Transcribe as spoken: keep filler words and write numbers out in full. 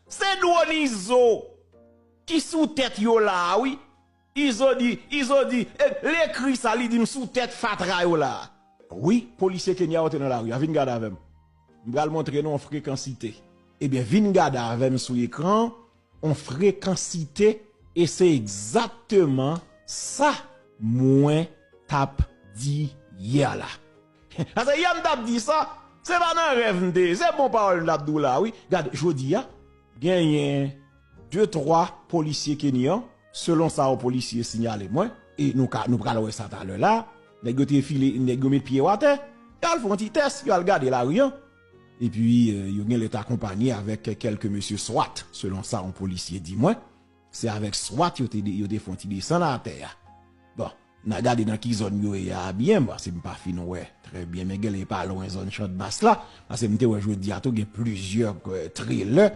Se dwon Izo ki sou tèt yo la a, wi. Izo di, Izo di, e, l ekri sa, li di m sou tèt fatra yo la a. Wi, polisye Kenya yo te nan lari a, vin gade avè m. M pral montre nou yon frekansite. Ebyen, vin gade avè m sou ekran, yon frekansite, e se egzakteman sa mwen t ap di yè la. Paske yè m t ap di sa, se pa nan rèv m te ye, se bon pawòl m t ap di w la, wi. Gade, jodi a, genyen de, twa polisye kenyan, selon sa yon polisye siyale mwen, e nou ka, nou pral wè sa talè la, nèg yo te file, nèg yo met pye yo atè, y al fè yon ti tès, y al gade lari an. Epi, euh, yo genlè t akonpanye avèk kèlke mesye swat, selon sa yon polisye di mwen. Se avèk swat yo te, yo te fè yon ti desann atè a. Bon, n a gade nan ki zòn yo ye a byen, paske m pa fin wè trè byen, men genlè pa lwen zòn Channmas la, paske m te wè jodi a tou gen plizyè, euh, trelè